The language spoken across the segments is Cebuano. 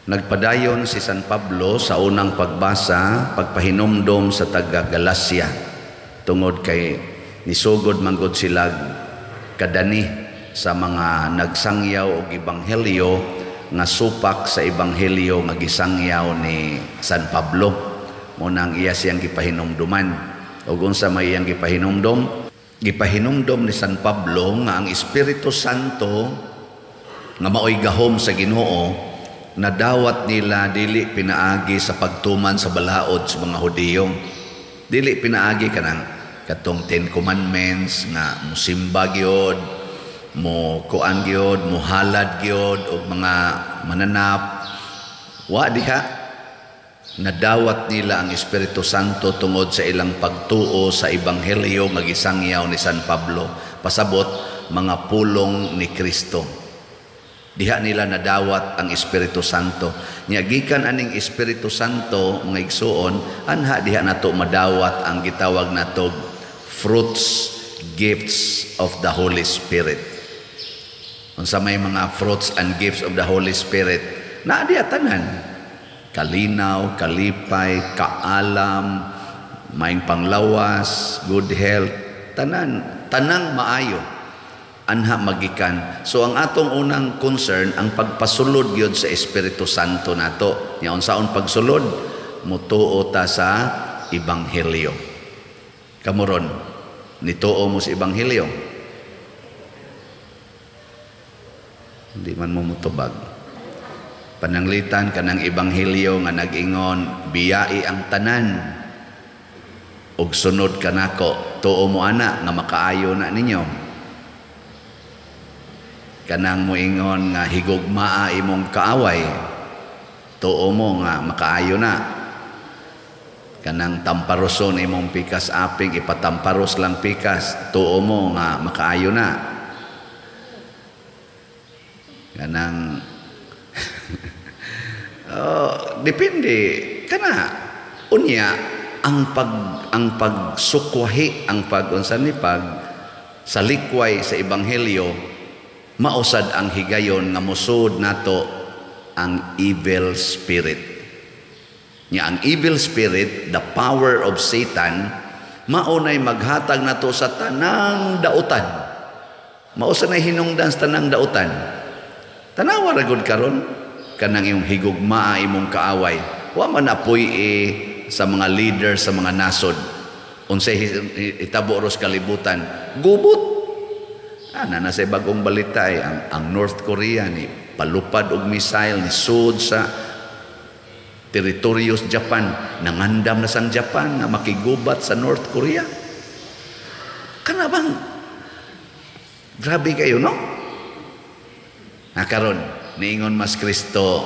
Nagpadayon si San Pablo sa unang pagbasa, pagpahinumdom sa taga Galacia, tungod kay nisugod manggod sila kadani sa mga nagsangyaw og ebanghelyo nga supak sa ebanghelyo nga gisangyaw ni San Pablo. Mao nang iya siyang gipahinumduman. Ug unsa may iyang gipahinumdom? Gipahinumdom ni San Pablo nga ang Espiritu Santo nga maoy gahom sa Ginoo nadawat nila dili pinaagi sa pagtuman sa balaod sa mga Hudiyo. Dili pinaagi kanang katong Ten Commandments nga musimba gyud, mo kuan gyud, mo halad gyud og mga mananap. Wa diha nadawat nila ang Espiritu Santo tungod sa ilang pagtuo sa ebanghelyo nga gisangyaw ni San Pablo. Pasabot, mga pulong ni Kristo. Diha nila nadawat ang Espiritu Santo. Nya gikan aning Espiritu Santo, mga igsuon, anha diha nato madawat ang gitawag nato fruits, gifts of the Holy Spirit. Unsa may mga fruits and gifts of the Holy Spirit? Naa diha tanan. Kalinaw, kalipay, kaalam, maayong panglawas, good health, tanan, tanang maayo anha magikan. So ang atong unang concern ang pagpasulod gyud sa Espiritu Santo nato. Nya unsaon pagsulod? Mutuo ta sa ebanghelyo. Kamo ron, nituo mo sa ebanghelyo? Hindi man mo mutubag. Pananglitan kanang ebanghelyo nga nag-ingon, biyai ang tanan ug sunod kanako, tuo mo ana nga makaayo na ninyo? Kanang moingon nga higugmaa imong kaaway, tuo mo nga makaayo na? Kanang tamparoson imong pikas aping, ipatamparos lang pikas, tuo mo nga makaayo na? Kanang oh, depende kana. Unya ang pagsukwahi, ang pag unsa ni pag salikway sa ebanghelyo, mausad ang higayon nga musod nato ang evil spirit. Nya ang evil spirit, the power of Satan, maunay maghatag nato sa tanang dautan. Mausa nay hinungdan sa tanang dautan. Tanawa ra gud karon kanang imong higugmaa imong kaaway. Wa man apoy sa mga leader sa mga nasod. Unsay itabo ros kalibutan? Gubot. Ana na sa bagong balita ay ang North Korea ni palupad og missile ni sud sa teritoryo sa Japan. Nangandam na sang Japan nga makigubat sa North Korea. Kana bang grabe kayo, no? Na karon niingon mas Kristo,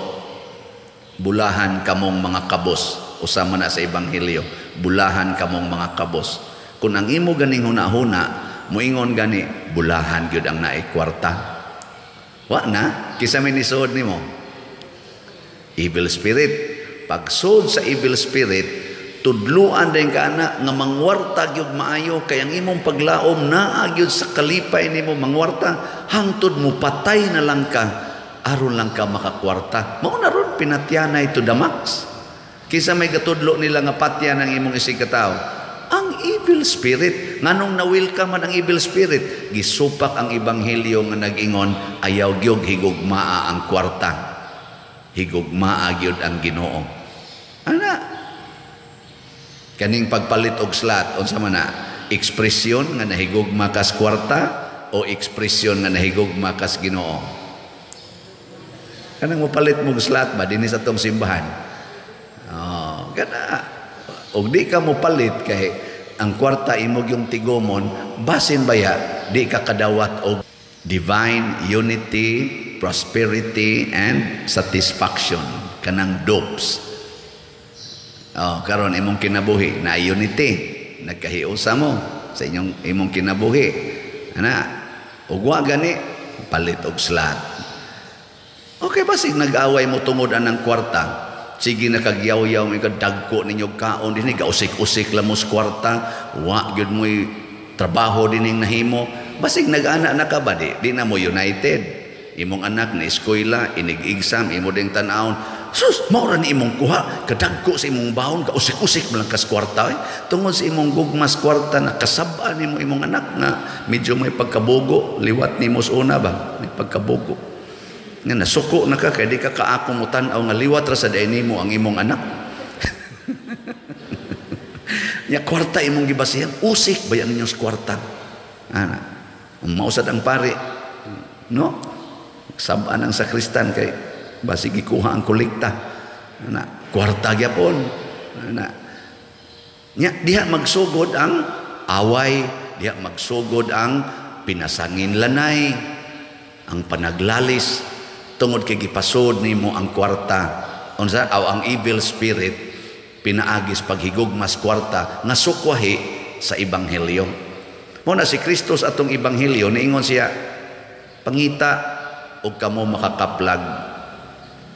bulahan kamong mga kabos. Usa man na sa ebanghelyo, bulahan kamong mga kabos. Kung ang imo ganing hunahuna muingon gani, bulahan gyud ang naay kwarta. Wa na kisa may nisuod nimo evil spirit. Pagsud sa evil spirit, tudluan din ka ana nga mangwarta gyud maayo, kay ang imong paglaom naa gyud sa kalipay nimo mangwarta, hangtod mo patay na lang ka aron lang ka makakwarta. Mao na ron pinatyanay to the max. Kisa may gatudlo nila nga patyan ang imong isig katawo? Ang evil spirit. Nganong na-welcome man ang evil spirit? Gisupak ang ebanghelyo nga nag-ingon, ayaw gyud higugmaa ang kwarta, higugmaa gyud ang Ginoo. Ana kaning pagpalit og slot, unsa man na? Ekspresyon nga nahigugma kas kwarta o ekspresyon nga nahigugma kas Ginoo? Kanang mopalit mog slot ba dinhi sa atong simbahan? Oh, kana. Og di ka mopalit kay ang kwarta imo yung tigomon, basin baya di ka kadawat og divine unity, prosperity and satisfaction, kanang dopes. Oh, karon imong kinabuhi na unity, nagkahiusa mo sa inyong imong kinabuhi. Ana, ug wa gani palit og slot. Okay, basig nag-away mo tungod anang kwarta. Sige na kagyaw-yaw may kadagko ninyo kaon dinhi, gausik-usik lang mo sa kwarta, wa gyud mo'y trabaho dining nahimo. Basig nag-ana na ka ba di na mo united. Imong anak na eskwela, inig-exam, imo ding tan-awon. Sus, mao ra ni imong kuha, kadagko sa imong baon, kausik-usik man lang kas kwarta eh. Tungod sa imong gugmas kwarta, nakasab-an nimo imong anak nga medyo may pagkabugo, liwat nimo sa una ba, may pagkabugo. Nga nasuko na ka kay di ka kaako mo tan-aw nga liwat ra sa diay nimo ang imong anak. Nya kwarta imong gibasihan, usik ba ninyo sa kwarta? Ana. Mausad ang pare. No? Sab-an ang sakristan kay basig gikuha ang kolekta. Ana, kwarta gyapon. Ana. Nya diha magsugod ang away, diha magsugod ang pinasangin lanay, ang panaglalis tungod kay gipasod nimo ang kwarta. Unsa aw ang evil spirit pinaagis paghigugmas kwarta nga sukwahi sa ebanghelyo. Mo na si Kristus atong ebanghelyo niingon siya, pangita og kamo makakaplag,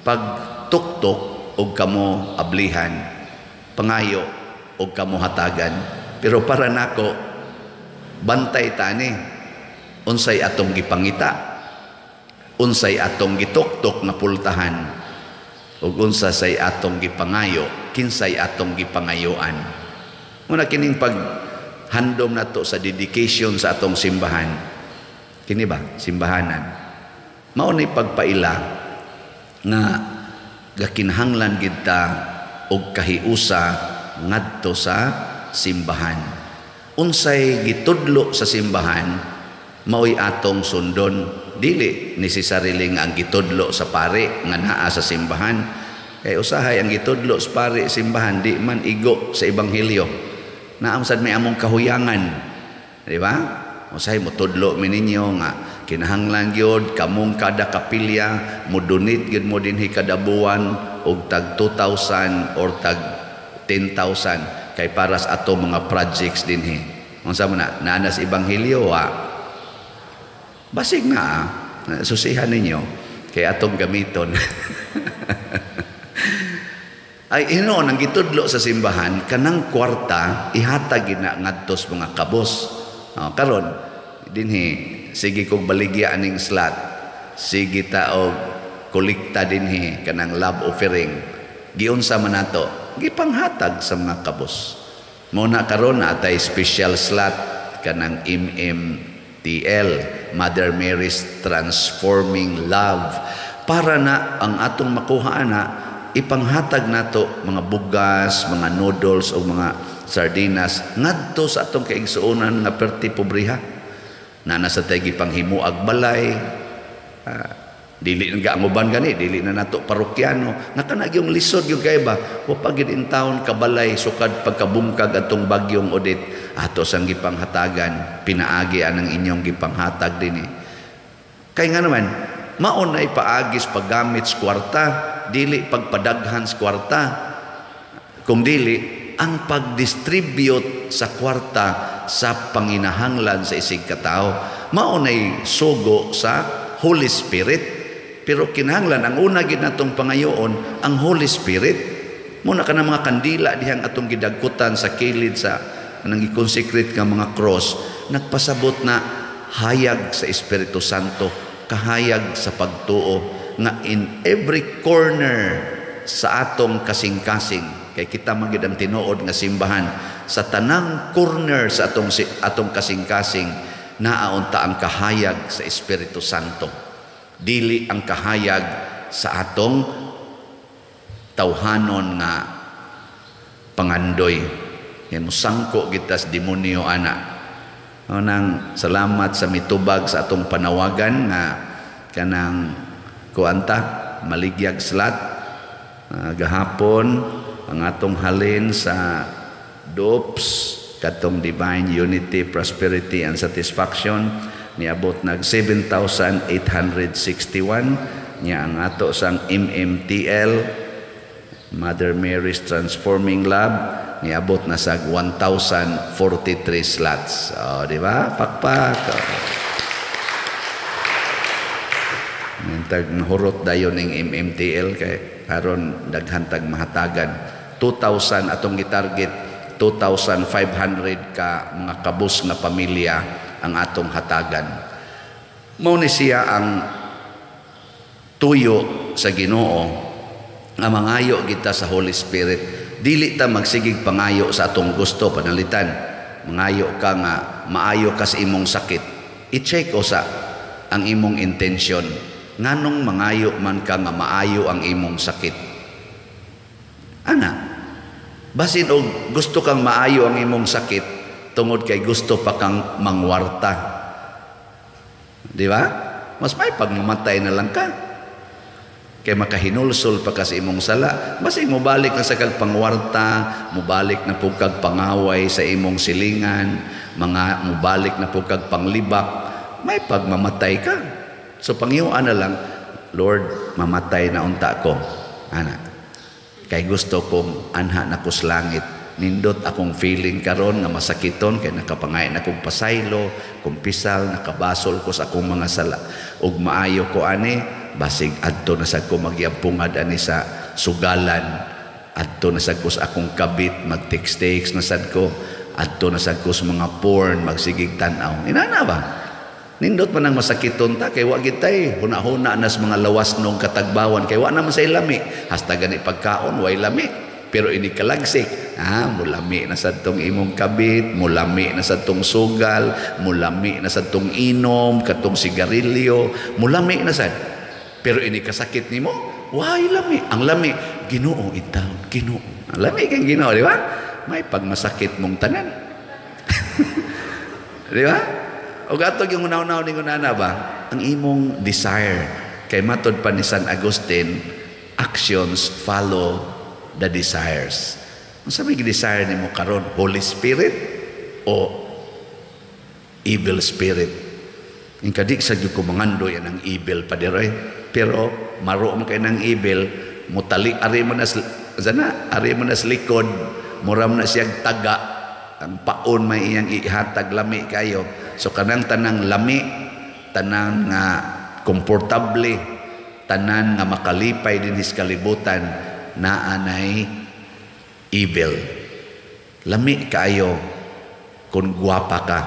pagtuktok og kamo ablihan, pangayo og kamo hatagan. Pero para nako, bantay tani unsay atong gipangita, unsay atong gituktok nga pultahan, ug unsa say atong gipangayo, kinsay atong gipangayoan. Muna kining paghandom nato sa dedication sa atong simbahan, kini ba simbahanan, mao ni pagpaila nga gakinahanglan gid ta og kahiusa ngadto sa simbahan. Unsay gitudlo sa simbahan maoy atong sundon, dili necessarily nga ang gitudlo sa pare nga naa sa simbahan. Kay usahay ang gitudlo sa pare simbahan di man igo sa ebanghelyo. Naam sad may among kahuyangan, di ba? Usahay motudlo mi ninyo nga kinahanglan gyud kamong kada kapilya mo donate gyud mo dinhi kada buwan og tag 2,000 or tag 10,000 kay para sa ato mga projects dinhi. Unsa man na naa sa ebanghelyo wa? Basig na susihan ninyo kay atong gamiton. Ay hinoon ang gitudlo sa simbahan kanang kwarta ihatag gina ngadto sa mga kabos. Oh, karon dinhi sige kog baligya aning slot, sige ta og kolekta dinhi kanang love offering. Giunsa man nato? Gipanghatag sa mga kabos. Mo na karon atay special slot kanang MMTL, Mother Mary's Transforming Love, para na ang atong makuha na ipanghatag nato mga bugas, mga noodles o mga sardinas ngadto sa atong kaigsuonan nga perti pobriha. Na nasa tay gipanghimuag balay, dili na ang uban gani, dili na nato parokyano nga kana gyung lisod gyud kay ba wa pa gid in taon kabalay sukad pagkabungkag atong bagyong Odette, ato sang gipanghatagan pinaagi anang inyong gipanghatag dinhi. Kay nga naman mao nay paagis paggamit sa kwarta, dili pagpadaghan sa kwarta, kung dili ang pagdistribute sa kwarta sa panginahanglan sa isig katao. Mao nay sugo sa Holy Spirit. Pero kinahanglan ang una gid natong pangayoon ang Holy Spirit. Muna ka ng mga kandila dihang atong gidagkutan sa kilid sa nang gi-consecrate nga mga cross, nagpasabot na hayag sa Espiritu Santo, kahayag sa pagtuo nga in every corner sa atong kasing-kasing, kay kita man gid ang tinuod nga simbahan, sa tanang corner sa atong kasing-kasing naa unta ang kahayag sa Espiritu Santo, dili ang kahayag sa atong tawhanon nga pangandoy. Yan mosangko kita sa demonyo ana. Nang salamat sa mitubag sa atong panawagan nga kanang kuanta maligyag slat gahapon ang atong halin sa DOPS katong Divine Unity, Prosperity and Satisfaction niabot nag 7,861 nya ang ato sang MMTL Mother Mary's Transforming Love niabot na sa 1,043 slots. Oh, di ba? Pakpak. Oh. Nintag nahurot dayon ning MMTL kay karon daghan tag mahatagan. 2,000 atong gitarget, 2,500 ka mga kabus nga pamilya ang atong hatagan. Mao ni siya ang tuyo sa Ginoo Nga mangayo kita sa Holy Spirit. Dili ta magsigig pangayo sa atong gusto panalitan. Mangayo ka nga maayo ka sa imong sakit. I-check usa ang imong intention. Nganong mangayo man ka nga maayo ang imong sakit? Ana, basin og gusto kang maayo ang imong sakit tungod kay gusto pa kang mangwarta. Di ba? Mas may pagmamatay na lang ka. Kay makahinulsol pa ka sa imong sala, basig mobalik na sa kag pangwarta, mobalik na pud kag pangaway sa imong silingan, mga mobalik na pud kag panglibak, may pagmamatay ka. So pangyuan na lang, "Lord, mamatay na unta ko. Ana. Kay gusto kong anha na ko sa langit. Nindot akong feeling karon nga masakiton kay nakapangay na kong pasaylo, kumpisal, nakabasol ko sa akong mga sala. Ug maayo ko ani, basig adto na sad ko magyabpungad ani sa sugalan, adto na sad ko sa akong kabit, mag-text-text na sad ko, adto na sad ko sa mga porn, magsigig tan-aw." Inana ba? Nindot man ang masakiton ta kay wa gid tay huna-huna nas mga lawas nung katagbawan kay wa naman say lami. Hasta gani pagkaon way lami. Pero ini kalagsik, mulami na sad tong imong kabit, mulami na sad tong sugal, mulami na sad tong inom, katong sigarilyo, mulami na sad. Pero ini kasakit nimo, way lami. Ang lami, Ginoo intawon, Ginoo. Ang lami kay Ginoo, di ba? May pagmasakit mong tanan. Di ba? O ato yung una-una ni nana ba? Ang imong desire. Kay matod pa ni San Agustin, actions follow the desires. Ang sabi desire nimo karon, Holy Spirit o evil spirit? Yung kadi sa gyud ko mangandoy ang evil pa diroy. Pero maro mo kay ng evil, mutali ari mo na sana, ari mo na sa likod, mura mo na siyang taga, ang paon may iyang ihatag lami kayo. So kanang tanang lami, tanang nga komportable, tanan nga makalipay din his kalibutan, naa nay evil. Lami kayo kung guwapa ka.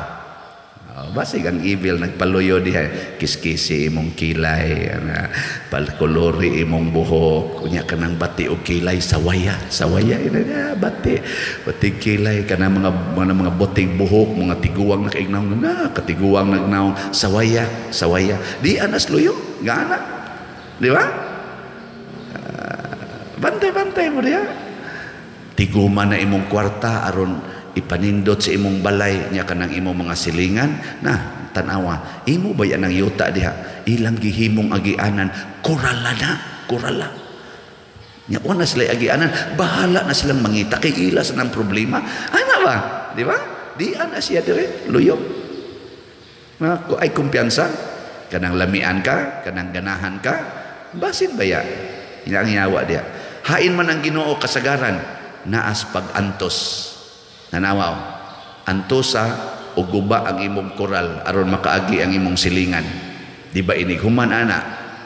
Oh, basig ang evil nagpaluyo diha, kiskisi imong kilay, ana, palkolori imong buhok, unya kanang bati og kilay, sawaya sawaya ina na bati bati kilay, kanang mga butig buhok, mga tiguang na kaignaw na katiguang nagnaw, sawaya sawaya di anas luyo gana, di ba? Bantay bantay mo diha. Tiguma na imong kwarta aron ipanindot sa imong balay, nya kanang imong mga silingan na tanawa, imo ba yan ang yuta diha, ilang gihimong agianan, kurala na kurala nya, wa na sila agianan, bahala na silang mangita kay ila sa nang problema, ana ba, di ba? Di ana siya dire luyo na ay kumpiyansa, kanang lamian ka, kanang ganahan ka, basin ba ya ang yawa diha. Hain man ang Ginoo kasagaran naas pag-antos. Nanawa o. Antosa o guba ang imong koral aron makaagi ang imong silingan. Di ba inig human ana,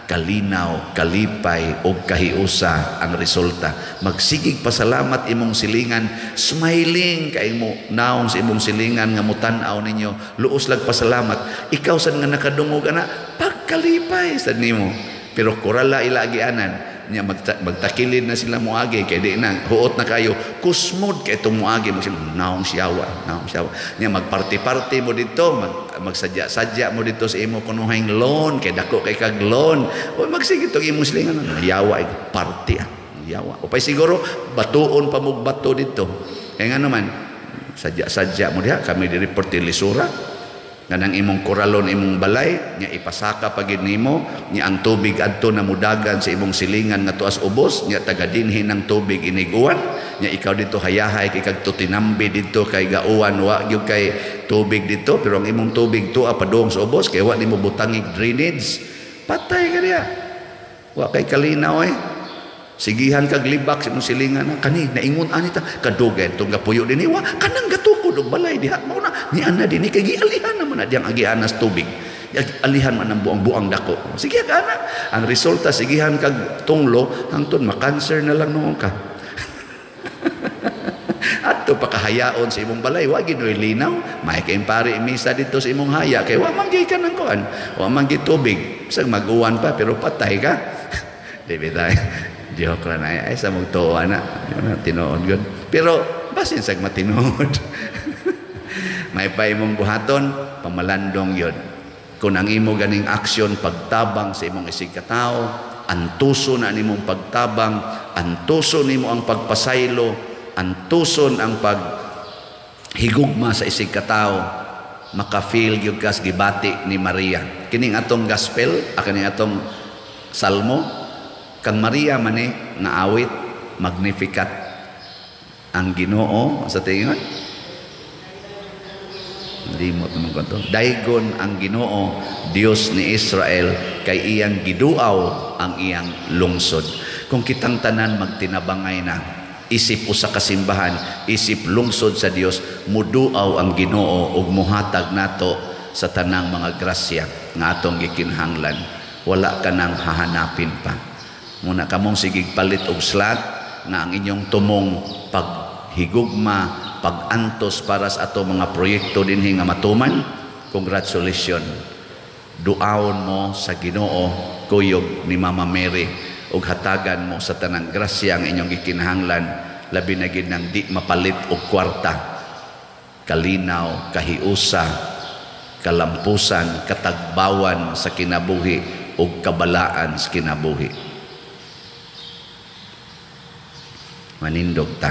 kalinaw, kalipay o kahiusa ang resulta. Magsigig pasalamat imong silingan, smiling kay mo naong sa imong silingan nga mutan-aw ninyo, luos lag pasalamat. Ikaw sad nga nakadungog ana, pagkalipay sad nimo. Pero korala ila agianan nya, magtakilid na sila moagi kay di na huot na kayo, kusmod kay itong moagi mo, naong siyawa, naong siyawa nya, magparty-party mo dito, magsadya-sadya mo dito sa imo kunuhang lawn kay dako kay kag lawn o magsige tong imong silingan, yawa party, ah, yawa upay siguro batuon pa mo bato dito kay ngano man sadya-sadya mo diha, kami diri pertilisura. Kanang imong koralon imong balay nya ipasaka pagid nimo nya, ang tubig adto na mudagan sa imong silingan nga tuas ubos nya, taga dinhi ng tubig iniguan nya, ikaw dito hayahay kay kag tutinambi dito kay gauwan, wa gyud kay tubig dito, pero ang imong tubig tuwa padung sa ubos kay wa nimo butangig drainage. Patay ka diha, wa kay kalinaw eh. Sigihan kag libak sa imong silingan, kani naingon ani ta kadugay tong gapuyo dinhi, wa kanang gatukod og balay diha, mao na ni ana dinhi kay gialihan naman na diyang agianas tubig, alihan man ang buang-buang dako. Sige ka ana, ang resulta sigihan kag tunglo hangtod ma-cancer na lang noon ka. Adto pakahayaon sa imong balay, wa ginoy linaw, may kay pare misa dito sa imong haya kay wa man gyud ka nang kuan, wa man gyud tubig, bisag mag-uwan pa pero patay ka. Di ba? Joke ra na. Ay sa magtuo ana. Tinuod gud. Pero basin sag matinuod. May pa imong buhaton, pamalandong yun. Kung ang imo ganing aksyon pagtabang sa imong isig katao, antuso na nimong pagtabang, antuso nimo ang pagpasaylo, antuson ang paghigugma sa isig katao, maka-feel gyud kas gibati ni Maria. Kining atong gospel, kining atong salmo, kang Maria man ni nga awit Magnificat ang Ginoo sa tingon. Limot naman ko to. Daygon ang Ginoo, Dios ni Israel, kay iyang giduaw ang iyang lungsod. Kung kitang tanan magtinabangay na, isip usa ka simbahan, isip lungsod sa Dios, muduaw ang Ginoo ug muhatag nato sa tanang mga grasya nga atong gikinahanglan. Wala ka nang hahanapin pa. Muna kamong sigig palit og slot nga ang inyong tumong paghigugma, pag-antos para sa ato mga proyekto dinhi nga matuman. Congratulations. Duawon mo sa Ginoo kuyog ni Mama Mary ug hatagan mo sa tanang grasya ang inyong gikinahanglan, labi na gid nang di mapalit og kwarta, kalinaw, kahiusa, kalampusan, katagbawan sa kinabuhi ug kabalaan sa kinabuhi. Manindog ta.